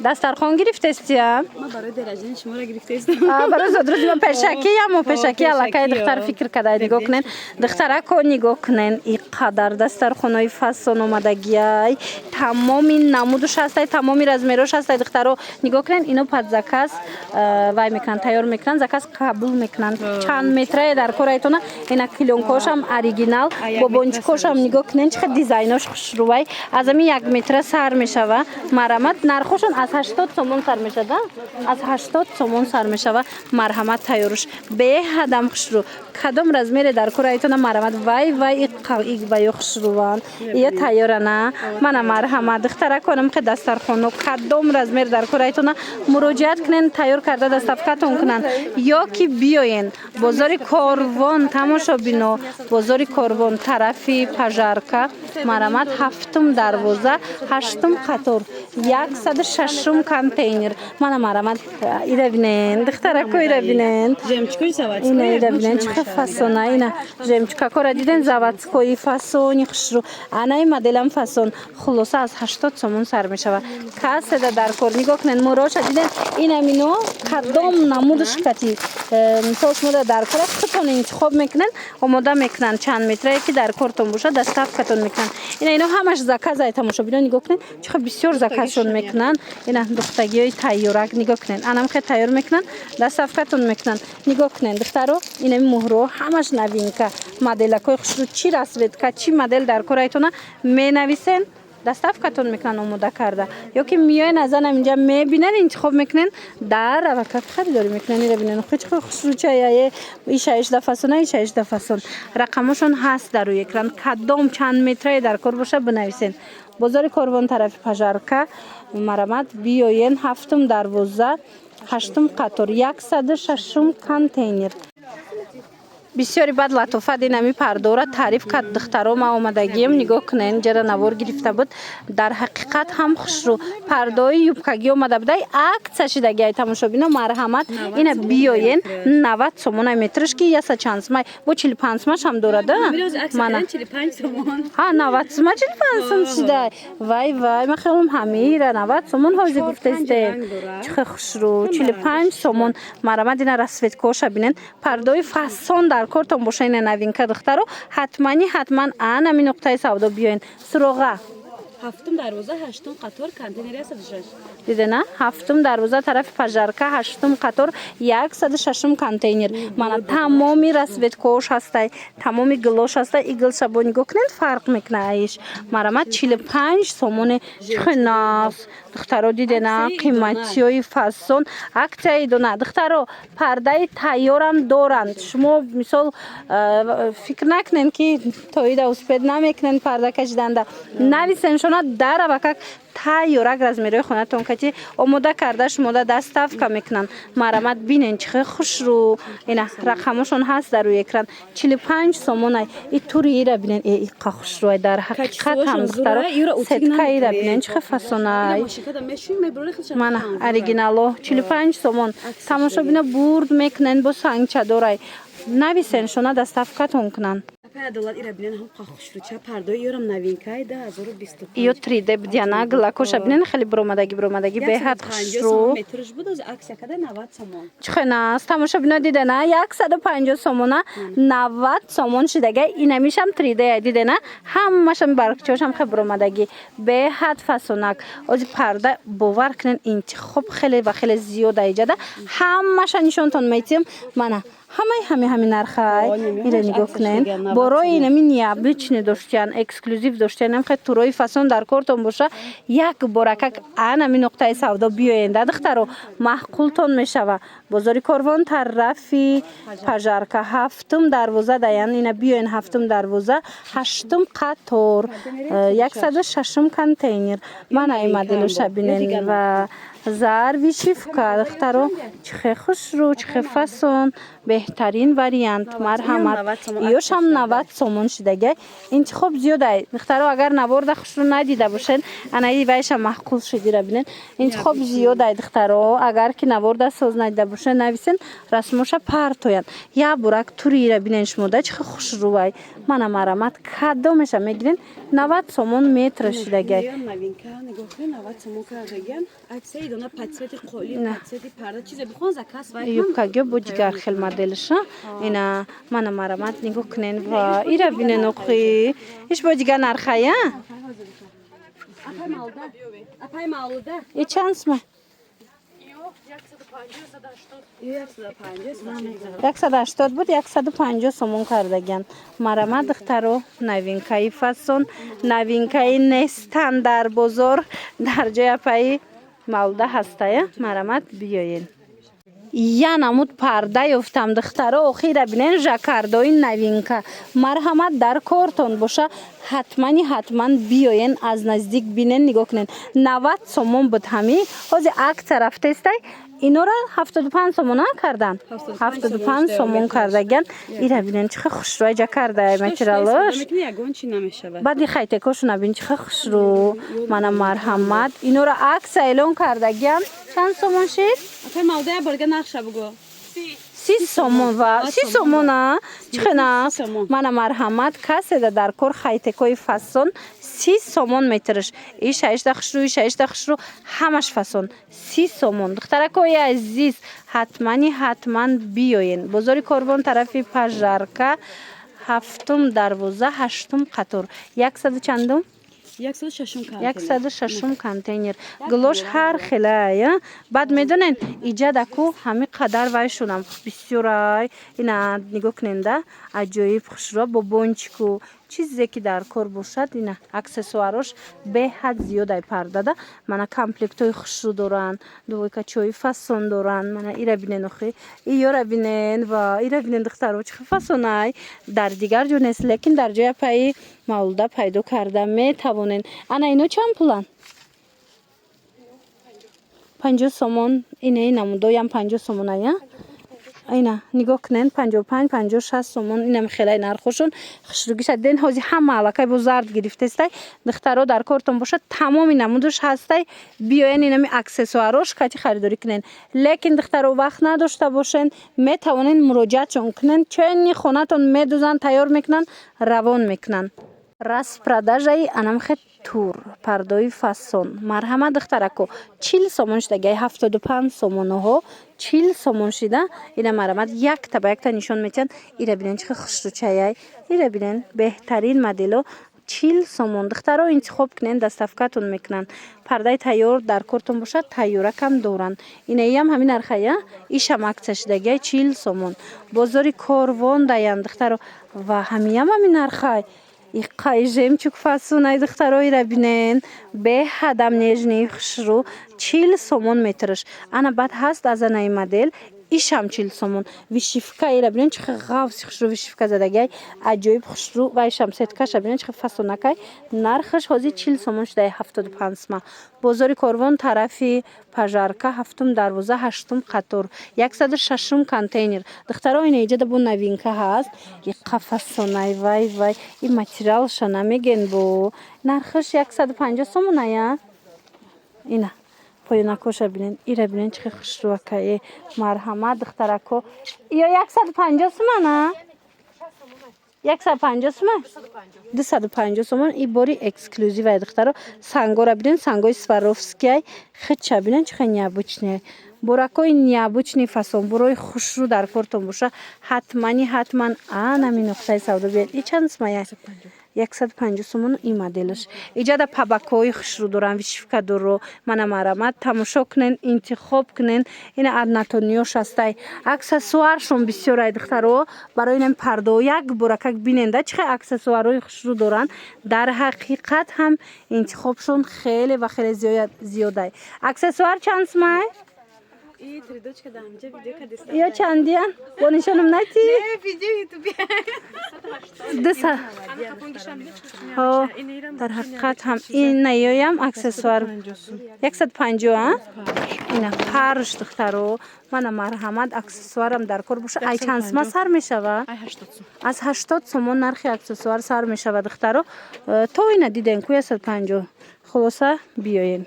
Дастархон гирифтестия? Ма барои день рождения шуморо гирифтестам. Барои зодрӯзи ма пешакӣ, ямо пешакӣ аллакай духтар фикр кадай. Нигоҳ кунен, духтарако, нигоҳ кунен, и қадар дастархонаи фасон омадагиай, тамоми намудуш ҳастай, тамоми размерош ҳастай. Духтаро, нигоҳ кунен, ино под заказ вай мекунанд, тайёр мекунанд, заказ қабул мекунанд. Чанд метрае дар корайтона. Ина клёнкаошам оригинал, бобончикошам нигоҳ кунен, чӣ хел дизайнош хушрӯвай. Аз ами 1 метра сар мешава. Марҳамат, нархошон аз 80 сомон сар мешава, аз 80 сомон сар мешава. Марҳамат, тайёруш беҳадам хушрӯ. Кадом размере дар корайтона, марҳамат. Вай, вай, ваю хушрӯванд, ия тайёрана. Мана, марҳамат, духтараконам, хе дастархоно кадом размер дар корайтона, муроҷиат кунен, тайёр карда доставкатон кунанд ё ки биёен бозори Корвон. Тамошобино, бозори Корвон, тарафи Пожарка, марҳамат, ҳафтум дарвоза, ҳаштум қатор, 106-ум контейнер. Мана, марҳамат, ира бинен, духтарако, ира бинен. Ина, ира бинен, чӣ хел фасона. Ина жемчугакора диден, заводской фасони хушрӯ. Анаи моделам фасон. Хулоса, аз 80 сомон сар мешава. Каседа дар кор, нигоҳ кунен, муроша диден. Инамино кадом намудуш кати мисол шумо дар кор, худтон интихоб мекунен, омода мекунанд. Чанд метрае ки дар кортон бошад, доставкатон мекунанд. Ина, ино ҳамаш заказай. Тамошобино, нигоҳ кунед, чӣ хел бисёр заказшон мекунанд. Ина духтагиҳои тайёрак нигоҳ кунед, анам хел тайёр мекунанд, доставкатон мекунанд. Нигоҳ кунед, духтаро, инами муҳро ҳамаш новинка, моделакҳои хушрӯ. Чӣ расцветка, чӣ модел дар корайтона, менависен, доставкатон мекунанд омода карда ё ки миёен, аз анам инҷа мебинен, интихоб мекунен, дар авакак харидорӣ мекунен. Ира бинен, хеле хушрӯчаяе. Ишаишда фасона, ишаишда фасон. Рақамошон ҳаст дар рӯи экран. Кадом чанд метрае дар кор боша, бинависен. Бозори Корвон, тарафи Пожарка, марҳамат, биёен, ҳафтум дарвоза, ҳаштум қатор, 106-ум контейнер. Бисёри бад латофат инами пардора таъриф кард. Духтаро, ма омадагием, нигоҳ кунен, ҷара навор гирифта буд. Дар ҳақиқат ҳам хушрӯ пардои юбкагӣ омада будай, акция шидагиай. Тамошобино, марҳамат, ина биёен, 90 сомона метраш, ки яса чанд сумай, бо 45 сумаш ҳам дорада. Мана, ҳа, 90 сума, 45 сум шидай. Вай, вай, ман хелам ҳамира 90 сомон ҳозир гуфтестем. Чӣ хел хушрӯ, 45 сомон. Марҳамат, ина расцветкоша бинен. Пардои фасон дар кортон боша, ина новинка. Духтаро, ҳатмани ҳатман анами нуқтаи савдо биёен. Суроға? Ҳафтум дарвоза, ҳаштум қатор, контейнери 106. Дидена, ҳафтум дарвоза, тарафи Пожарка, ҳаштум қатор, 106-ум контейнер. Мана, тамоми расцветкош ҳастай, тамоми гилош ҳастай. И гилша бо нигоҳ кунед, фарқ мекуна аиш. Марҳамат, 45 сомоне. Чихе нафс, духтаро, дидена, қиматиёи фасон, акцияи дона. Духтаро, пардаи тайёрам доранд. Шумо мисол фикр накунед, ки тоида успеть намекунед парда кашиданда. Нависен шона, дар авакак тайёрак размерои хонатон кати омода карда, шумода доставка мекунанд. Марҳамат, бинен, чӣ хел хушрӯ. Ина рақамошон ҳаст дар рӯи экран. 45 сомонай. И тури ира бинен, э, иқа хушрӯай. Дар ҳақиқат ҳам, духтаро, сетка ира бинен, чӣ хел фасонай. Мана, оригинало 45 сомон. Тамошобино, бурд мекунен, бо сангча дорай. Нависен шона, доставкатон кунанд. Адолат, ира бинен, ҳам хушрӯча пардои ёрам новинкай 2025. Ё 3D бидяна, гилакоша бинен, хеле буромадагӣ, буромадагӣ, беҳад хушрӯ. Метрш буд, ози акция када, 90 сомон. Чӣ хел аст, тамошобино, дидена, 150 сомона 90 сомон шидага. Инамишам 3D, дидена, ҳамашам баргчошам хел буромадагӣ, беҳад фасонак. Ози парда, бовар кунен, интихоб хеле ва хеле зиёд аиҷада. Ҳамаша нишонтон метиҳам. Мана, ҳамаи ҳами нархай. Ира нигоҳ кунен, борои инами необычный доштиян, эксклюзив доштиян. Хел турои фасон дар кортон боша, як боракак анами нуқтаи савдо биёен да, духтаро, маъқултон мешава. Бозори Корвон, тарафи Пожарка, ҳафтум дарвоза даян. Ина биёен, ҳафтум дарвоза, ҳаштум қатор, 106-ум контейнер. Мана, ин моделоша бинен ва зарби шифка. Духтаро, чӣ хел хушрӯ, чӣ хел фасон. Беҳтарин вариант, марҳамат. Иёшам 90 сомон шидагай. Интихоб зиёдай, духтаро. Агар наворда хушрӯ надида бошед, анаи вайша маъқул шудира бинед. Интихоб зиёдай, духтаро. Агар ки наворда соз надида бошед, нависен, расмоша партоянд. Як бурак туриира бинен шумо да, чӣ хел хушрӯвай. Мана, марҳамат, кадомеша мегирен, 90 сомон метр шидагай. Новинка, нигоҳ кунед, 90 сомон кардагиан. Аксари дона под цвети қоли, под цвети парда, чизе бихон, заказ вай. Юбкагиё бо дигар хел моделша. Ина, мана, марҳамат, нигоҳ кунен ва ира бинен. Охи, иш бо дигар нархая. Апай Мавлуда. И чанд сма? 150. 180 буд, 150 сомон кардагиан. Марҳамат, духтаро, новинкаи фасон, новинкаи нестан дар бозор, дар ҷои апаи Мавлуда ҳастая. Марҳамат, биёен. Я намуд парда ёфтам, духтаро. Охира бинен, жаккардои новинка. Марҳамат, дар кортон боша, ҳатмани ҳатман биёен, аз наздик бинен, нигоҳ кунен. 90 сомон буд ҳами, ҳозир акция рафтестай, инора 75 сомон кардан, 75 сомон кардагиан. Ира бинен, чӣ хел хушрӯ жакарда материалош. Ягон чи намешавад. Баъди хайтекошона бин, чӣ хел хушрӯ. Мана, марҳамат, инора акция эълон кардагиан. Чанд сомон шид? Апай Мавлуда, як борга нархша бугӯ. 30 сомон ва 30 сомона, чӣ хел нақс. Мана, марҳамат, каседа дар кор хайтекои фасон, 30 сомон метрш. И шаишта хушрӯ, и шаишта хушрӯ, ҳамаш фасон, 30 сомон. Духтаракои азиз, ҳатмани ҳатман биёен. Бозори Корвон, тарафи Пожарка, ҳафтум дарвоза, ҳаштум қатор, яксаду чандум? 106-ум контейнер. Гулош ҳар хелая. Баъд медонен, иҷадаку ҳами қадар вайшонам бисёрай. Ина нигоҳ куненда, аҷоиб хушро, бо бончику чизе ки дар кор бошад. Ина аксессуарош беҳад зиёдай пардада. Мана, комплектҳои хушрӯ доранд, двойкачои фасон доранд. Мана, ира бинен, охи, иёра бинен ва ира бинен, духтаро, чӣ фасонай. Дар дигар ҷо нест, лекин дар ҷои апаи Мавлуда пайдо карда метавонен. Ана ино чанд пуланд? 50 сомон. Инаи намудоям 50 сомоная. Ина нигоҳ кунен, 55, 50, 60 сомон. Инам хелай нархошон хушругиша ден. Ҳози ҳама аллакай бо зард гирифтестай. Духтаро, дар кортон бошад, тамоми намудош ҳастай. Биёен, инами аксессуарош кати харидорӣ кунен. Лекин, духтаро, вақт надошта бошен, метавонен муроҷиатшон кунен, чени хонатон медузанд, тайёр мекунанд, равон мекунанд. Распродажаи анамхе тур пардои фасон. Марҳамат, духтарако, 40 сомон шида, 75 сомоноҳо 40 сомон шида. Ина, марҳамат, якта ба якта нишон метиҳанд. Ира бинен, чӣ хел хушрӯчаяй. Ира бинен, беҳтарин модело, 40 сомон. Духтаро, интихоб кунен, доставкатон мекунанд. Пардаи тайёр дар кортон бошад, тайёракам доранд. Инаиам ҳамин нархая, ишам акция шидагиай, 40 сомон. Бозори Корвон даянд, духтаро, ва ҳамиам ҳамин нархай. Иққай жемчуг фасонай, духтаро, ира бинен, беҳадам нежный, хушрӯ, 40 сомон метрш. Ана, баъд ҳаст аз анаи модел, ишам 40 сомон. Вышивка ира бинен, чӣ хел ғафси хушрӯ вышивка задагиай, аҷоиб хушрӯ. Вайшам сеткаша бинен, чӣ хел фасонакай. Нархаш ҳозир 40 сомон шудаи, 75 сма. Бозори Корвон, тарафи Пожарка, ҳафтум дарвоза, ҳаштум қатор, 106-ум контейнер. Духтаро, ина иҷода бо новинка ҳаст. Иққа фасонай, вай вай, ин материалша намеген. Бо нархаш 150 сомоная. Ина поёнакоша бинен, ира бинен, чӣ хел хушрӯакае. Марҳамат, духтарако. Ё 150 сомана, 150 сомон, 250 сомон. И бори эксклюзивай, духтаро. Сангора бинен, сангои сваровскиай. Хича бинен, чӣ хел необычный. Буракои необычный фасон, бурои хушрӯ дар кортон боша, ҳатмани ҳатман анами нуқтаи савдо биед. И чанд сумая? 150 сомон ин моделаш. Иҷада пабакҳои хушрӯ доранд, вышивка доро. Мана, марҳамат, тамошо кунен, интихоб кунен. Ина аднатониёш ҳастай, аксессуаршон бисёрай, духтаро. Барои инам пардо як буракак биненда, чӣ хел аксессуарҳои хушрӯ доранд. Дар ҳақиқат ҳам интихобшон хеле ва хеле зиёдай. Аксессуар чанд сумай? Ё чандиян? Бо нишонам натӣ? Ҳо, дар ҳақиқат ҳам ин наёям аксессуар 150, а? Ина парш, духтаро, мана, марҳамат, аксессуарам дар кор боша. Ай чанд сума сар мешава? Аз 80 сомон нархи аксессуар сар мешава, духтаро. То ина дидем ку 150. Хулоса, биёен.